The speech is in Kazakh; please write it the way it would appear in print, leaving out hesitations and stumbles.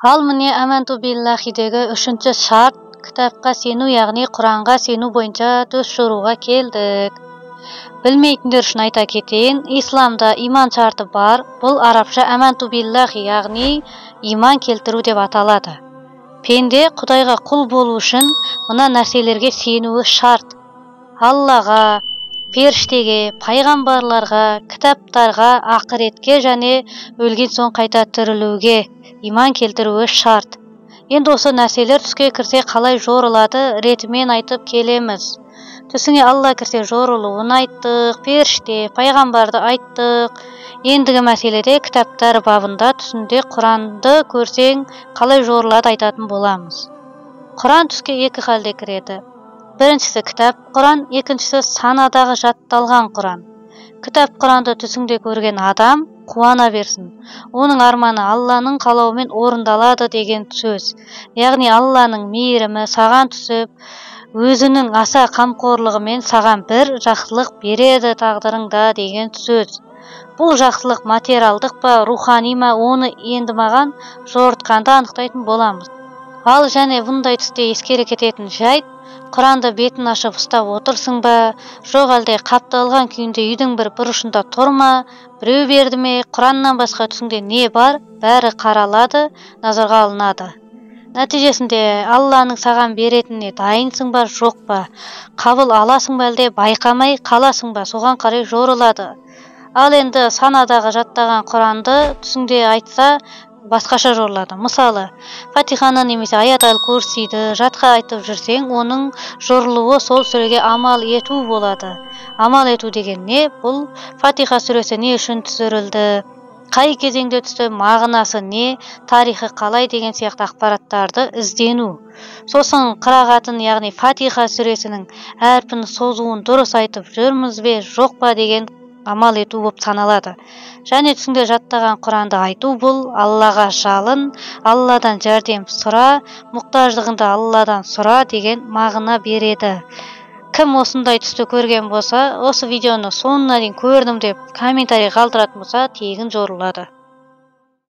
Ал міне әмәнту биллахидегі үшінші шарт кітапқа сену, яғни Құранға сену бойынша түс жоруға келдік. Білмейтіндер үшін айта кетейін, исламда иман шарты бар. Бұл арабша әмәнту биллахи, яғни иман келтіру деп аталады. Пенде Құдайға құл болу үшін мына нәрселерге сенуі шарт. Аллаға, періштеге, пайғамбарларға, кітаптарға, ақыретке және өлген соң қайта тірілуге иман келтіруі шарт. Енді осы нәрселер түске кірсе қалай жорылады, ретімен айтып келеміз. Түсіңе Алла кірсе жорылуын айттық, періште, пайғамбарды айттық. Ендігі мәселеде кітаптар бабында түсінде Құранды көрсең қалай жорылады айтатын боламыз. Құран түске екі халде кіреді. Біріншісі кітап Құран, екіншісі санадағы жатталған Құран. Кітап Құранды түсіңде көрген адам қуана берсін. Оның арманы Алланың қалауымен орындалады деген сөз. Яғни Алланың мейірімі саған түсіп, өзінің аса қамқорлығымен саған бір жақсылық береді тағдырыңда деген сөз. Бұл жақсылық материалдық па, рухани ма, оны енді маған жорытқанда анықтайтын боламыз. Ал және бұндай түсте ескере кететін жайт, Құранды бетін ашып ұстап отырсың ба, жоқ әлде қапталған күйінде үйдің бір бұрышында тұр ма, біреу берді ме, Құраннан басқа түсіңде не бар, бәрі қаралады, назарға алынады. Нәтижесінде Алланың саған беретініне дайынсың ба, жоқ па, қабыл аласың ба, әлде байқамай қаласың ба, соған қарай жорылады. Ал енді санадағы жаттаған Құранды түсіңде айтса, басқаша жорылады. Мысалы, Фатиханы немесе аят әл-Курсиді жатқа айтып жүрсең, оның жорылуы сол сүреге амал ету болады. Амал ету деген не? Бұл Фатиха сүресі не үшін түсірілді, қай кезеңде түсті, мағынасы не, тарихы қалай деген сияқты ақпараттарды іздену. Сосын қырағатын, яғни Фатиха сүресінің әрпін созуын дұрыс айтып жүрміз бе, жоқ па деген амал ету болып саналады. Және түсіңде жаттаған Құранды айту бұл Аллаға жалын, Алладан жәрдем сұра, мұқтаждығыңды Алладан сұра деген мағына береді. Кім осындай түсті көрген болса, осы видеоны соңына дейін көрдім деп комментарий қалдыратын болса, тегін жорылады.